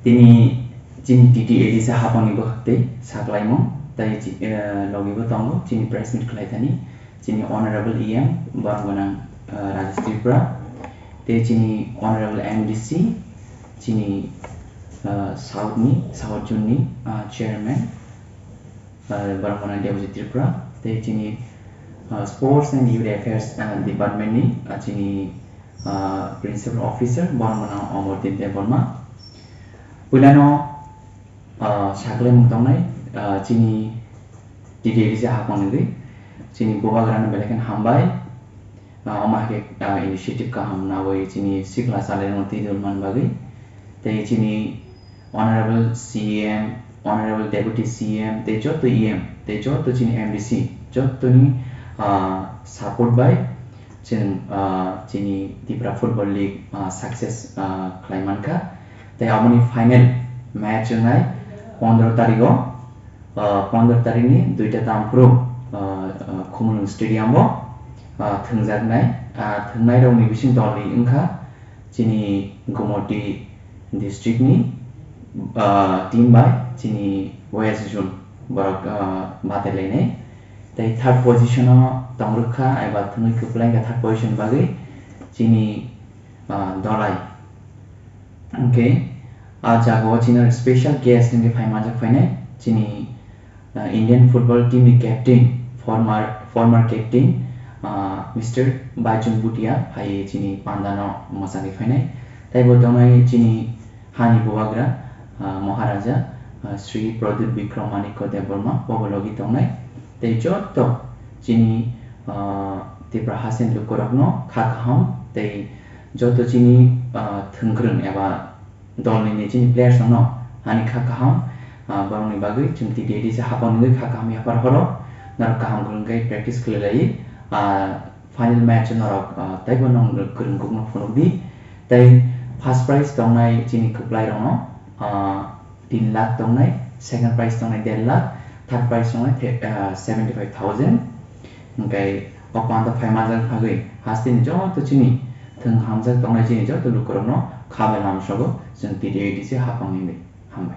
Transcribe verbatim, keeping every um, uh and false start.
Tini chini T T A D C hapangni bwkhak tei saklaimung tei chi-, eh, logi bo tongo chini press meet khlai thani chini Honorable E M borok gwnang, eh, Rajesh Tripura tei chini Honorable M D C chini, eh, South ni, South Zone ni, eh, Chairman, eh, borok gwnang Debojit Tripura tei chini, eh, Sports and Youth Affairs, eh, Department ni, eh, chini, eh, Principal Officer borok gwnang Omor Din Debbarma. Puilano, ah, saklaimung tongnai, ah, chini T T A D C hapang nigwi, chini bubagrano belai kheno hambai. Ah, omo hai khe, ah, initiative kaham nawi chini sikla chalairokno twi man bagwi. Tei chini Honorable C M, Honorable Deputy C M, tei joto E M, tei joto chini M D C, jotoni, ah, support bai chwng, ah, chini Tipra Football League, ah, success, ah, khlai mankha. Tei aboni final match wngnai pondro tarigo, ah, pondro tarikni duita tamphuru, ah, ah, Khumulwng Stadium o, ah, thwngjaknai. Ah, thwngnairokni bising dolni wngkha chini Gumoti district ni, ah, team bai chini West Zone borok, ah, batai lainai. Tei third position o tong rwkha, eba thwngwi kwplai wngkha third position bagwi chini, ah, Dolai. Hwnkhe ah jagao chini special guest wngwi phai manjak phainai chini, ah, Indian football team ni captain, former, former captain, ah, Mister Baichung Bhutia phai chini pandano mwchangwi phainai. Tei bo tongnai chini hani bubagra, ah, Maharaja, ah, Sri Pradyut Bikram Manikya Debbarma, bobo logi tongnai. Tei joto chini, ah, Tipra haste ni lukurokno kha kaham tei joto chini, ah, thwngkwrwng eba dolni ni chini players rokno hani kha kaham, ah, borokni bagwi chwng T T A D C hapang nugwi kha kaham yaphar horo norok kaham kwrwng khe practice khlai lai, ah, final match norok, ah, teibo nong kwrwng kukno phunuk di. Tei first prize tongnai chini kwplai rokno, ah, tin lakh tongnai, second prize tongnai der lakh, third prize tongnai the-, ah, seventy five thousand. Hwnkhe o panda phai manjak bagwi hasteni joto chini thwng hamjak tongnai chini joto lukurokno kha bai lamsogo chwng T T A D C hapang nini. Hambai.